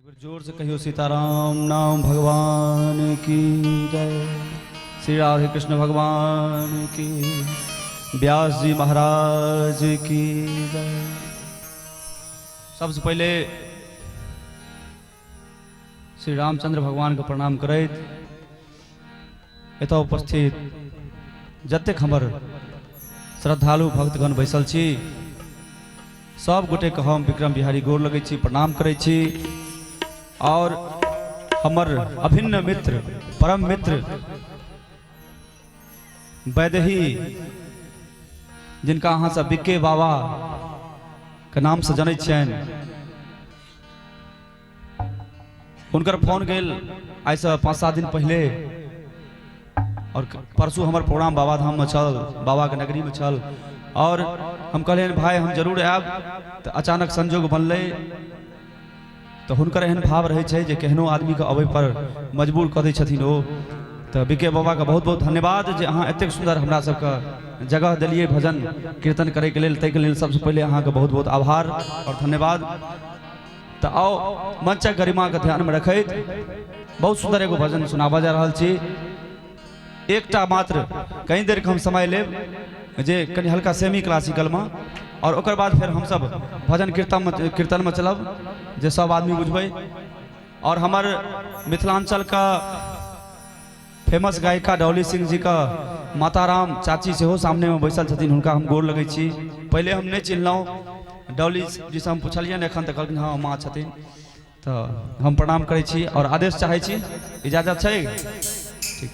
जोर से कहियो सीताराम नाम भगवान की जय, श्री राधे कृष्ण भगवान की, व्यास जी महाराज की जय। सबसे पहले श्री रामचंद्र भगवान के प्रणाम करैत एतऽ उपस्थित जतेक हमर श्रद्धालु भक्तगण बैसल छी सब गोटेके हम विक्रम बिहारी गोर लगै छी, प्रणाम करै छी। और हमर अभिन्न मित्र परम मित्र वैदेही, जिनका अहाँ सब बिक्के बाबा के नाम से जनै छियनि, हुनकर फोन गेल आइसँ 5-7 दिन पहिले और परसू हमर प्रोग्राम बाबा धाम में छल, बाबा के नगरी में छल। और हम कहलियनि भाई हम जरूर आयब, तऽ अचानक संजोग बनलै। तऽ हुनकर एहन भाव रहै छै जे केहनो आदमीके अबै पर मजबूर कऽ दै छथिन ओ। तऽ बीके बाबाके बहुत बहुत धन्यवाद जे अहाँ एतेक सुन्दर हमरा सबके जगह देलियै भजन कीर्तन करैके लेल, ताहिके लेल सबसँ पहिले अहाँके बहुत बहुत आभार और धन्यवाद। तऽ आउ मंचक गरिमाके ध्यानमे रखैत बहुत सुन्दर एगो भजन सुनाबऽ जा रहल छी। एकटा मात्र कहीं देरके हम समय लेब जे कनि हल्का सेमी क्लासिकलमे, और ओकर बाद फेर हमसब भजन कीर्तनमे चलब जे सब आदमी बुझबै। और हमर मिथिलांचलके फेमस गायिका डॉली सिंह जी का माताराम चाची सेहो सामनेमे बैसल छथिन, हुनका हम गोर लगै छी। पहिले हम नहि चिन्हलहुँ, डॉली जी से हम पुछलियनि एखन तऽ कहलखिन हँ माँ छथिन। तऽ हम प्रणाम करै छी और आदेश चाहै छी, इजाजत छै? ठीक।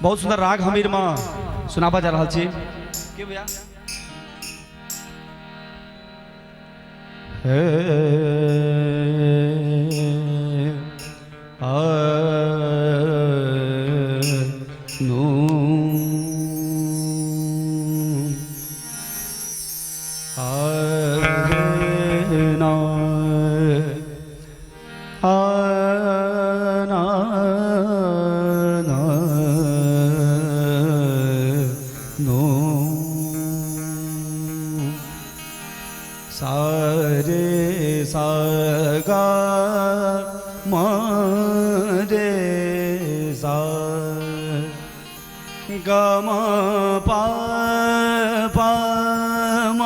बहुत सुन्दर राग हमीरमे सुनाबऽ जा रहल छी। के भैया? हे आ नो आ ना आ ना ना नो सा रे सा गा म रे सा ग म प प म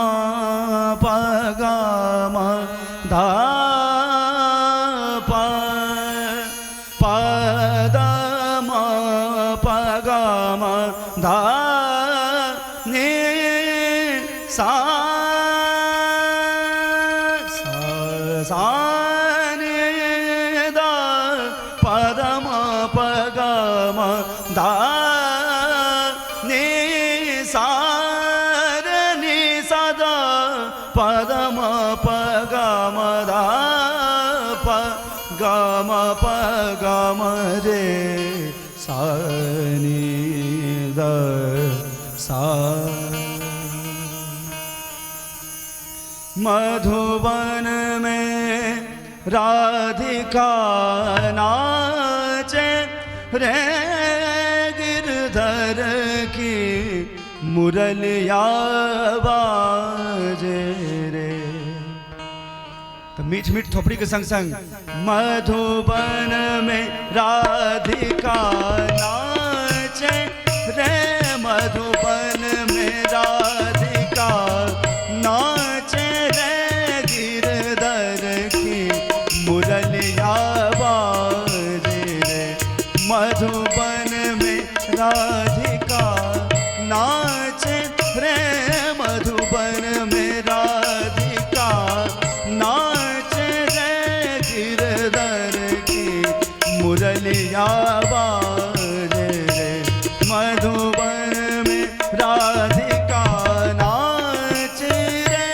प ग म ध प प the म प ग म ध नि सा सा नि the प the म प ग म ध नि सा रे नि सा the प the म प ग म ध प ग म प ग म रे सा नि the सा। मधुबन में राधिका नाचे रे गिरधर की मुरलिया बाजे रे। तो मीठ मीठ थोपड़ी के संग संग मधुबन में राधिका नाचे रे, मधुबन में राधिका नाचे रे गिरधर की मुरलिया बाजे रे। मधुबन में राधिका नाचे रे, मधुबन में राधिका नाचे रे गिरधर की मुरलिया बाजे रे। मधुबन में राधिका नाचे रे।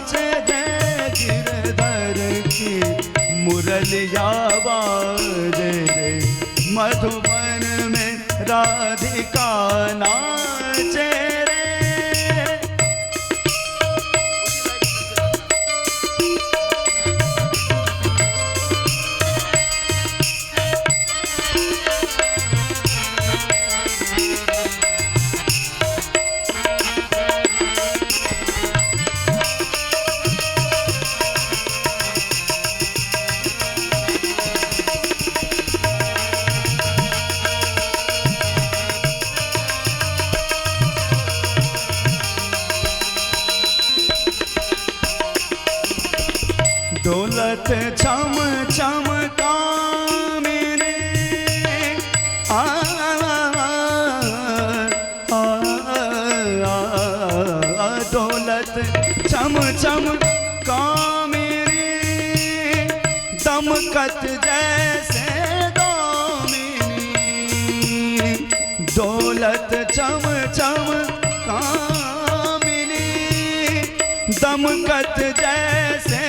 नाचे रे गिरधर की मुरलिया बाजे रे मधुबन में राधिका नाचे रे। दौलत छम छम कामिनी आ आ आ दौलत छम छम कामिनी दमकत जैसे दामिनी दौलत छम छम कामिनी दमकत जैसे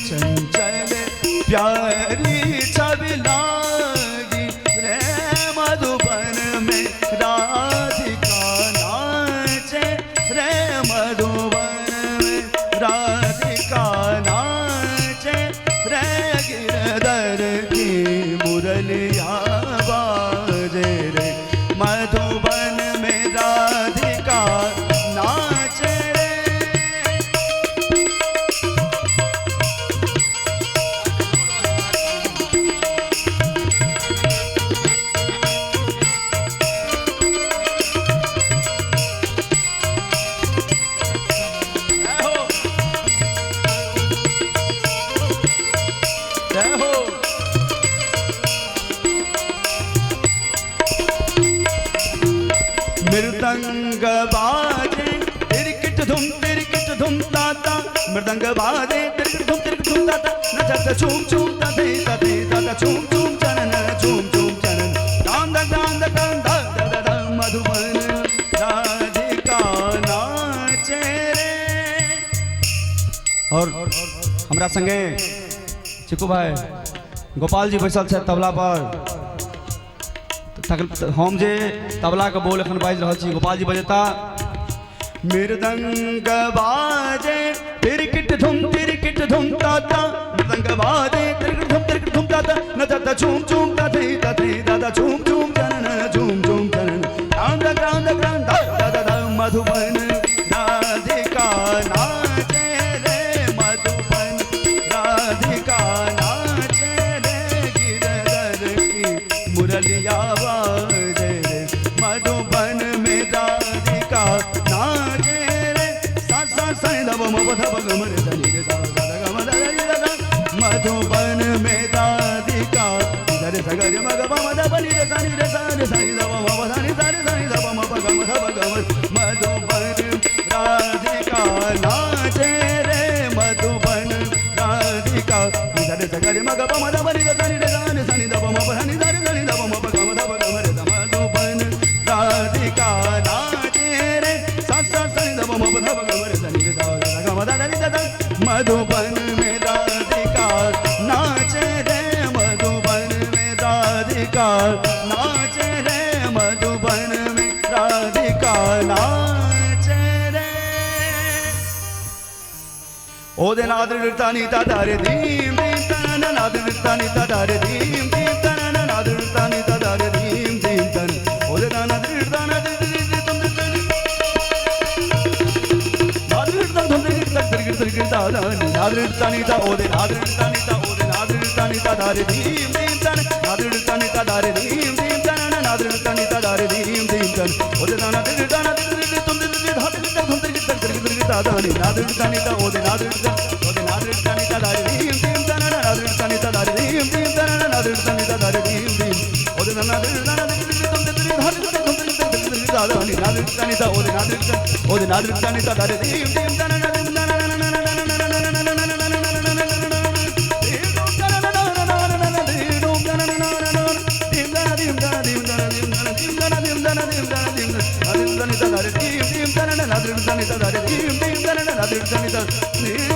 चंचल प्यारी छवि लागी रे मधुबन में राधिका नाचे रे मधुबन में राधिका नाचे रे गिरधर की मुरलिया बाजे रे मधुबन में राधिका नाचे रे। मृदंग बाजे तिरकिट धुम ताता मृदंग बाजे तिरकिट धुम ताता नचत झूम झूम ताते ताते ताता झूम झूम चनन झूम झूम चनन दान दान दान दान दा दा मधुबन राधिका नाचे रे। और हमरा संगे चिकू भाई गोपाल जी बैसल छथि तबला पर। हम जे तबला के बोल एखन बाजि रहल छी गोपाल जी बजेता। मृदंग बाजे तिरकिट धुम ताता मृदंग बाजे तिरकिट धुम ताता नचत झूम झूम ताते ताते दादा झूम झूम चनन झूम झूम चनन राम राम राम दा दा दा मधुबन राधिका नाचे रे मधुबन राधिका नाचे रे गिरधर की मुरलिया बाजे रे मधुबन में राधिका नाचे रे सा सा सा ध म प ध प ग म रे ध नि रे सा सा ध ग म ध रे ध ध मधुबन में राधिका ध रे स ग रे म ग प म ध प नि रे सा नि रे सा रे सा नि ध प म प ध नि सा रे सा नि ध प म प ग म ध प ग म मधुबन राधिका नाचे रे मधुबन राधिका ध रे स ग रे म ग प म ध प नि रे सा नि रे सा रे सा नि ध प म प ध नि सा रे सा नि ध प म प ग म ध प ग म रे ध मधुबन राधिका नाचे रे सा सा सा नि ध प म प ध प ग म रे ध नि रे सा सा ग म ध ध नि ध ध मधुबन में राधिका नाचे रे मधुबन में राधिका नाचे रे मधुबन में राधिका नाचे रे। ओ दे नाद नृता नीता धारे धीम धीम तन नाद नृता नीता धारे धीम धीम तन नाद नृता नीता धारे धीम धीम तन ओ दे नाद नृता नाद तुम नाद नृता धुम नृता तिरगिर तिरगिर दादा नाद नृता नीता ओ दे नाद नृता नीता ओ दे नाद नृता नीता धारे धीम धीम तन नाद नृता नीता धारे धीम धीम तन नाद नृता नीता धारे धीम धीम तन ओ दे नाद नृता नाद तुम धाद नृता धुम तिरगिर तिरगिर तिरगिर दादा नाद नृता नीता ओ दे नाद नृता ओ दे नाद नृता नीता धारे धीम धीम तन नाद नृता नीता धारे धीम धीम तन नाद नृता नीता धारे धीम धीम ओ दे नाद नृता नाद तुम धाद नृता धुम तिरगिर तिरगिर दादा नाद नृता नीता ओ दे नाद नृता ओ दे नाद नृता नीता धारे धीम धीम तन धीम धीम धन धन धीम धन धीम।